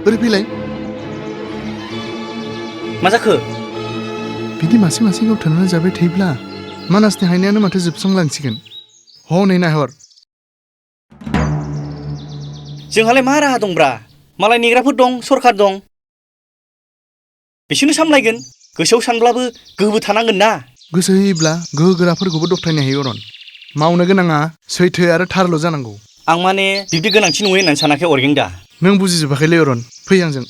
ओरै फैलाय मा जाखो बिदि मासे मासे गावथारनानै जाबाय थायोब्ला मानासनि हायनायानो माथो जोबस्रांलांसिगोन हनै नायहर जोंहालाय मा राहा दंब्रा मालाय नेग्राफोर दं सरखार दं बिसोरनो सामलायगोन गोसोआव सानब्लाबो गोहोबो थानांगोन ना गोसो होयोब्ला गोहो गोराफोरखौबो दबथायनो हायो अरन मावनो गोनाङा सैथो आरो थारल' जानांगौ आं माने बिब्दि गोनांथि नङै होननानै सानाखै अरगें दा नों बुजिजोबाखैलै अरन फै आंजों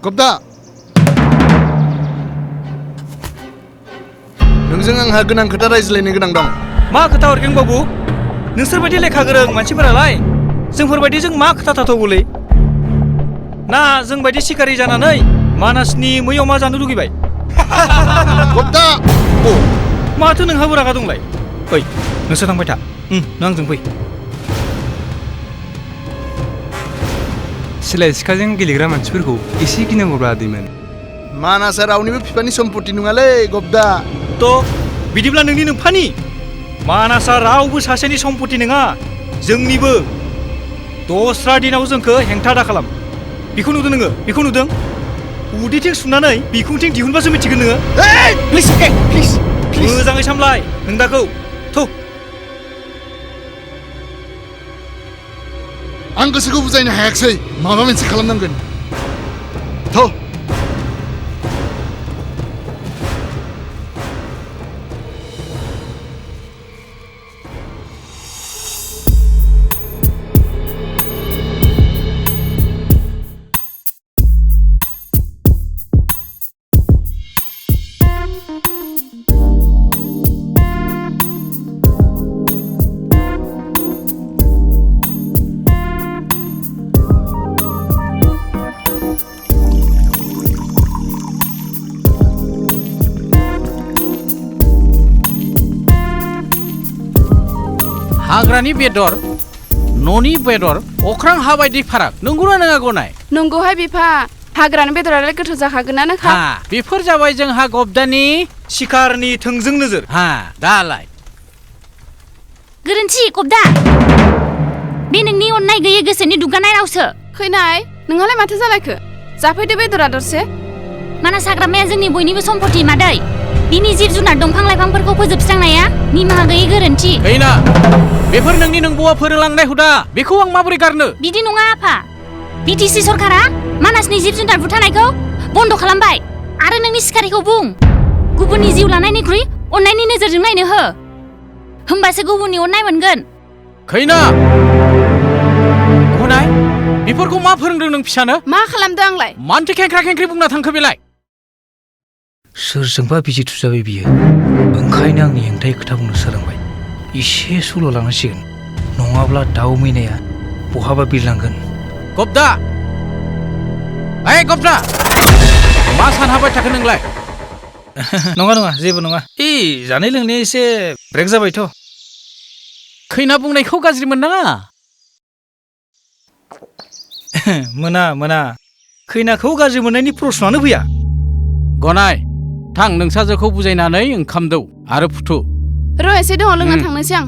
गब्दा नोंजों आंहा गोनां खोथा रायज्लायनो गोनां दं मा खोथा अरगें बाबु नोंसोरबायदि लेखा गोरों मानसिफोरालाय जोंफोरबायदिजों मा खोथा थाथावगौलै ना जोंबायदि सिखारि जानानै मानासनि मै अमा जानो लुगैबाय गब्दा अ माथो नोंहाबो रागा दंलाय फै नोंसोर थांबाय था नों आंजों फै सिलाय सिखाजों गेलेग्रा मानसिफोरखौ एसे गिनांगौब्ला दैमोन मानासा रावनिबो बिफानि सम्पति नङालै गब्दा थ' बिदिब्ला नोंनि नोम्फानि मानासा रावबो सासेनि सम्पति नङा जोंनिबो दस्रा दिनाव जोंखौ हेंथा दा खालाम बेखौ नुदों नोङो बेखौ नुदों उदैथिं सुनानै बिखुंथिं दिहुनबासो मिथिगोन नोङो प्लिज प्लिज मोजाङै सामलाय नों दाखौ थौ आं गोसोखौ बुजायनो हायाखिसै माबा मोनसे खालामनांगोन थ' हाग्रानि बेदर न'नि बेदर अख्रां हा बायदि फाराग नंगौना नङा गनाय नंगौहाय बिफा हाग्रानि बेदरालाय गोथाव जाखागोनानोखा बेफोर जाबाय जोंहा गब्दानि सिखारनि थोंजों नोजोर दालाय गोरोन्थि गब्दा बे नोंनि अननाय गैयै गोसोनि दुगानाय रावसो खैनाय नोंहालाय माथो जालायखो जाफैदो बेदरा दरसे मानास हाग्रामाया जोंनि बयनिबो सम्पति मादै बिनि जिब जुनार दंफां लाइफांफोरखौ फोजोबस्रांनाया निमाहा गैयै गोरोन्थि हैना बेफोर नोंनि नोंबौआ फोरोंलांनाय हुदा बेखौ आं माबोरै गारनो बिदि नङा आफा बिटिसि सरकारा मानासनि जिब जुनार बुथारनायखौ बन्द खालामबाय आरो नोंनि सिखारिखौ बुं गुबुननि जिउ लानायनिख्रुइ अननायनि नोजोरजों नायनो हो होमबासो गुबुननि अननाय मोनगोन खैना गनाय बेफोरखौ मा फोरोंदों नों फिसानो मा खालामदों आंलाय मानोथो खेंख्रा खेंख्रि बुंना थांखो बेलाय सोरजोंबा बिजि थुजाबाय बियो ओंखायनो आंनि हेंथायै खोथा बुंनो सोलोंबाय एसे सल' लानांसिगोन नङाब्ला दाउ मैनाया बहाबा बिरलांगोन गब्दा गब्दा मा सानहाबाय थाखो नोंलाय नङा नङा जेबो नङा जानाय लोंनाया एसे ब्रेक जाबायथ' खैना बुंनायखौ गाज्रि मोननाङा मोना खैनाखौ गाज्रि मोननायनि प्रश्नआनो फैया गनाय थां नोंसाजोखौ बुजायनानै ओंखाम दौ आरो फुथु र' एसे दङ लोंना थांनोसै आं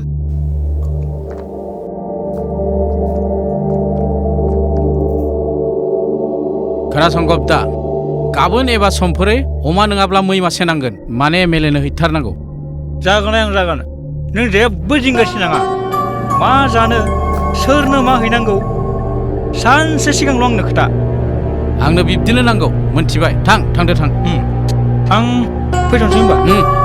खोनासं गब्दा गाबोन एबा समफोरै अमा नङाब्ला मै मासे नांगोन माने मेलेनो हैथारनांगौ जागोन आं जागोन नों जेबो जिंगासिनाङा मा जानो सोरनो मा हैनांगौ सानसे सिगांल' आंनो खोथा आंनो बिब्दिनो नांगौ मोनथिबाय थांदो आं फैथ'नोसै होनबा